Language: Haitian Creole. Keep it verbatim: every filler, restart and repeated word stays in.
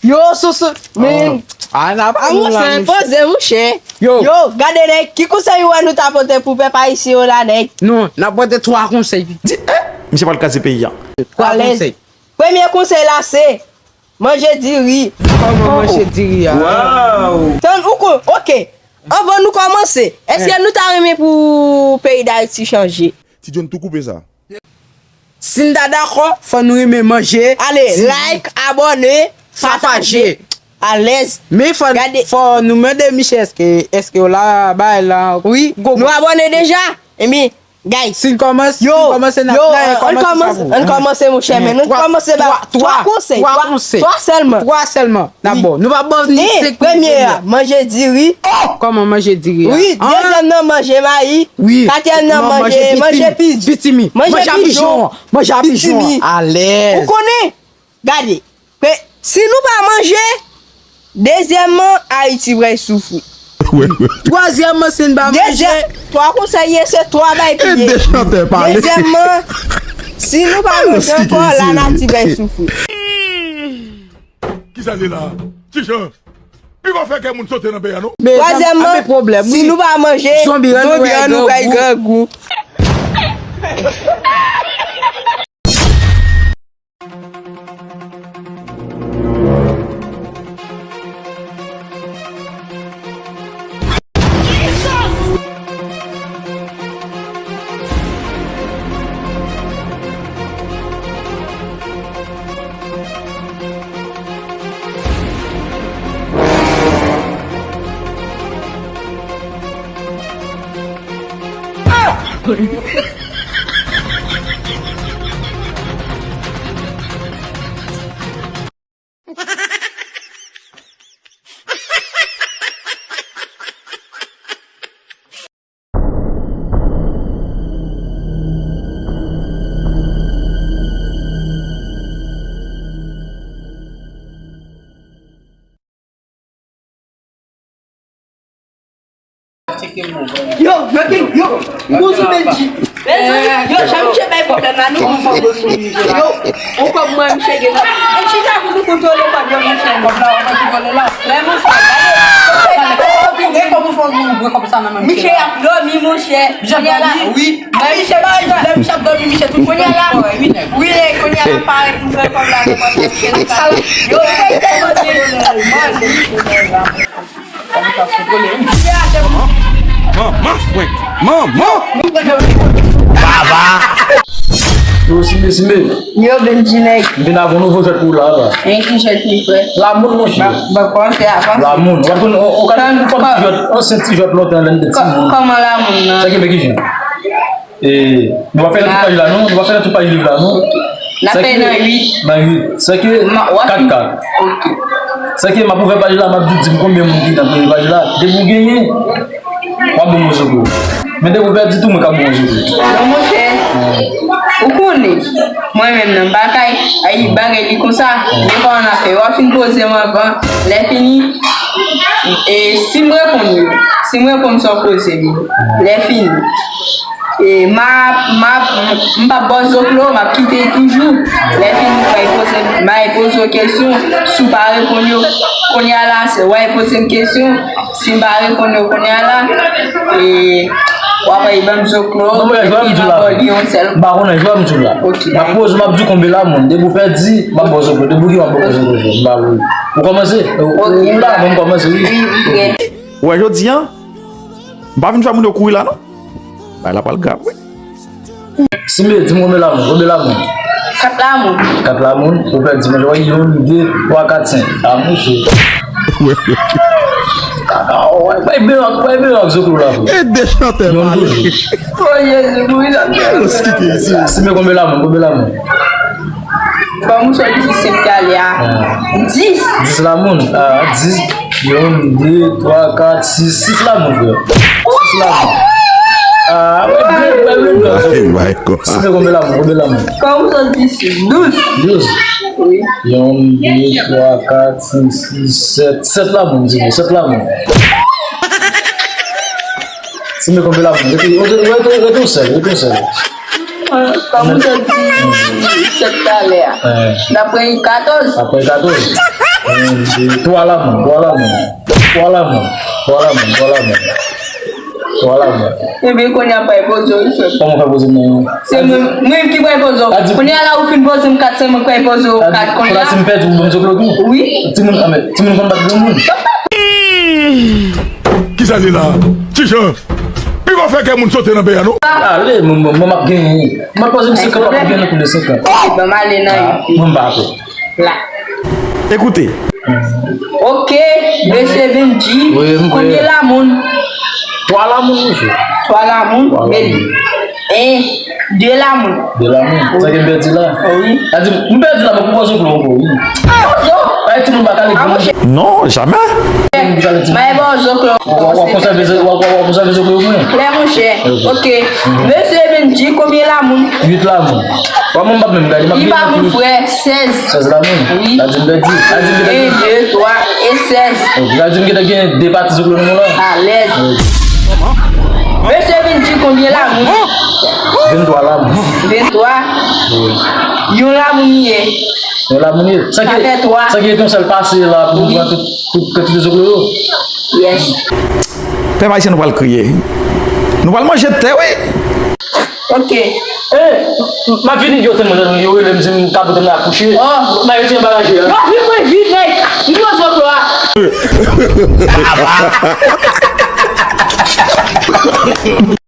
Yo, sou, sou, men. Ah, n ap, ah, monchè, poze, monchè. Yo. Yo, gade, nèg, ki konsèy ou wè nou ta pote pou pèp ayisyen yo la, nèg? Non, n ap pote twa konsèy. Di, eh, misye pral kraze peyi a. Twa konsèy. Premye konsèy la, se manje diri. Kòman manje diri a? Tann, ou kon, oke. Anvan nou kòmanse, èske nou ta renmen pou peyi Dayiti chanje? Ti John tou koupe sa. Si n ta dakò, fò nou renmen manje. Ale, like, abòne, pataje. Alèz. Men fò, fò nou mande misye èske, èske w la, bay la. Wi, nou abòne deja? Ebyen, guys. Si n kòmanse, si n kòmanse n ap, yo, ann kòmanse, monchè, men nou kòmanse ba twa konsèy, twa konsèy, twa sèlman. Twa sèlman. Dabò, nou pa ban ni senk minit. Premye a, manje diri. Kòman manje diri a? Wi, dezyèm nan, manje mayi. Wi. Katriyèm nan, manje, manje pitimi. Manje pijon. Manje a pijon an. Alèz. Ou konnen? Gade. Si nou pa manje, dezyèmman, Ayiti pral soufri. Twazyèmman, si n pa manje. Twa konsèy ye, se twa bay pye. Dezyèmman, si nou pa manje ankò, lanati pral soufri. Kisa li la? Ti Jan, li pa fè kè moun sote nan peyi a, non. Twazyèmman, si nou pa manje, zonbi an nou pral grangou. Yo, yo, yo, yo, Gucci Benji. Yo, jan misye bay pwoblèm la, nou. Yo, on kòb mwen, misye gen nan. E chita pou nou kontwole kòb yo, monchè. Kòb la, ou pa kontwole la. Lè monchè, gade. Misye ap dòmi, monchè. Kounye a la, wi. Lè misye bay, lè misye ap dòmi, misye tout. Kounye a la, wi, lè kounye a la, parèt, nou fè kòb la, nou pral fè misye, nou pral. Yo, yo, yo, yo, yo. Manman frenk! Manman! Baba! Yo, Simbe, Simbe. Yo, Benji nèg. M vin avè yon nouvo jwèt pou ou la, la. Men ki jwèt li, frè? Lamoun, monchè. Ba, ba, kòman fè a, kòman? Lamoun. Ou konn, ou, ou konn, ou konn jwèt, ansyen ti jwèt lontan, lè n te timoun. Kòman lamoun nan? Sa ki, men ki jan? E, nou pa fè nan tout paj la, non. Nou pa fè nan tout paj liv la, non. N ap fè nan uit. Nan uit. Sa ke kat kat. Ok. Sa ke m ap ouvè paj la, m ap di, di m konbyen moun ki nan premye paj la. Depi w genyen, w ap bon mwen sou kou. Men depi w pèdi tou, mwen k ap bon mwen sou kou. Non, monchè. Ou konnen, mwen menm nan bagay, ay, bagay li konsa. Men kòman n ap fè? W ap fin poze m anvan. Lè fini, e, si m reponn yo, si m reponn sa w poze m yo, lè fini. E, m ap, m ap, m p ap ba w zoklo, m ap kite toujou. Lè fini, m ay poze, m ay poze w kesyon. Si w pa reponn yo, kounye a la, se w ay poze m kesyon. Si m pa reponn yo kounye a la, e, w ap ay ban m zoklo, epi m ap ba w li yon sèl. M pa konnen, jwè m di w la. Ok, m ap poze, m ap di w konbyen lamoun. Depi w pèdi, m ap ba w zoklo. Depi w gen, m ap ba w zoklo. M pa vle. Ou kòmanse? Ok, ou la, mwen m kòmanse, wi. Wi, wi. Ou wè jodi a, m pa vin fè moun yo kouri la, non. Bagay la pral grav, wi. Simbe, di m konbyen lamoun, konbyen lamoun? Kat lamoun. Kat lamoun, ou pèdi, men, wè, youn, de, twa, kat, senk. A, monchè. Kaka, wè, bay blan, bay blan zoklo la, wi. E de chantè pale. Youn, de. O Jezi, mouri nan. Simbe, konbyen lamoun, konbyen lamoun? Bon, monchè, difisil talè a. Dis. Dis lamoun. Ah, dis. Youn, de, twa, kat, sis. Sis lamoun, frè. Sis lamoun. Ah, wè, wè, wè, wè, wè. Oh my God. Sa fè konbyen lamoun, konbyen lamoun? Kòman w sot di sis? Douz. Douz? Wi. Youn, de, twa, kat, senk, sis, sèt. Sèt lamoun, di mwen, sèt lamoun. Simbe, konbyen lamoun? Rete, rete, rete, rete w sèl, rete w sèl. Kòm ou te di sèt talè a. Eh. N ap pran katòz. N ap pran katòz. Twa lamoun, twa lamoun. Twa lamoun, twa lamoun, twa lamoun. Twa lamoun. Ebyen, kounye a pa poze w, wi, frè. Kòman fè poze m nan? Se mwen, mwen ki pral poze w. Kounye a la ou fin poze m kat, se mwen ki pral poze w kat kounye a. Si m pèdi, ou ban m zoklo tou? Wi. Timoun, a, men, timoun konn bat granmoun. Kisa li la? Ti Jan, pi pa fè kè moun sote nan peyi a, non. Ale, mwen, mwen, mwen, m ap genyen. M ap poze m senkant, m ap genyen nan kou de senkant. Ban m ale nan. Mwen, m pa pè. La. Ekoute. Ok, mesye Benji, konbyen lamoun? Twa lamoun, mesye. Twa lamoun, men, en, de lamoun. De lamoun. Sa ke m pèdi la? Wi. Sa di, m pèdi la, men pou poze klou ankò, wi. Poze. Bay timoun pa kale granmoun. Non, jamè. M pale timoun. Bay poze klou. W ap konsève, w ap, w ap konsève klou mwen. Klè, monchè. Ok. Mesye Benji, konbyen lamoun? Uit lamoun. Wa mwen m p ap menm gade, m ap li pa moun frè, sèz. Sèz lamoun. Wi. La di m pèdi. La di m gentan gen de, twa e sèz. La di m gentan gen de pati sou klou nou la. Alèz. Mesye Benji, konbyen lamoun? Venntwa lamoun. Venntwa. Wi. Yon lamoun ye. Yon lamoun ye. Sa fè twa. Sa ki yon sèl pase la pou nou pran tout, tout kantite sou klou yo. Yes. Pèp ayisyen, nou pral kriye. Nou pral manje tè, wi. Ok. Eh, m ap vini, yo, se mwen, yo rele m, di m ka pote m la kouche. Oh. M a rete anba ranje a. Yo, vin mwen, vin, nèg. M pran zoklo a.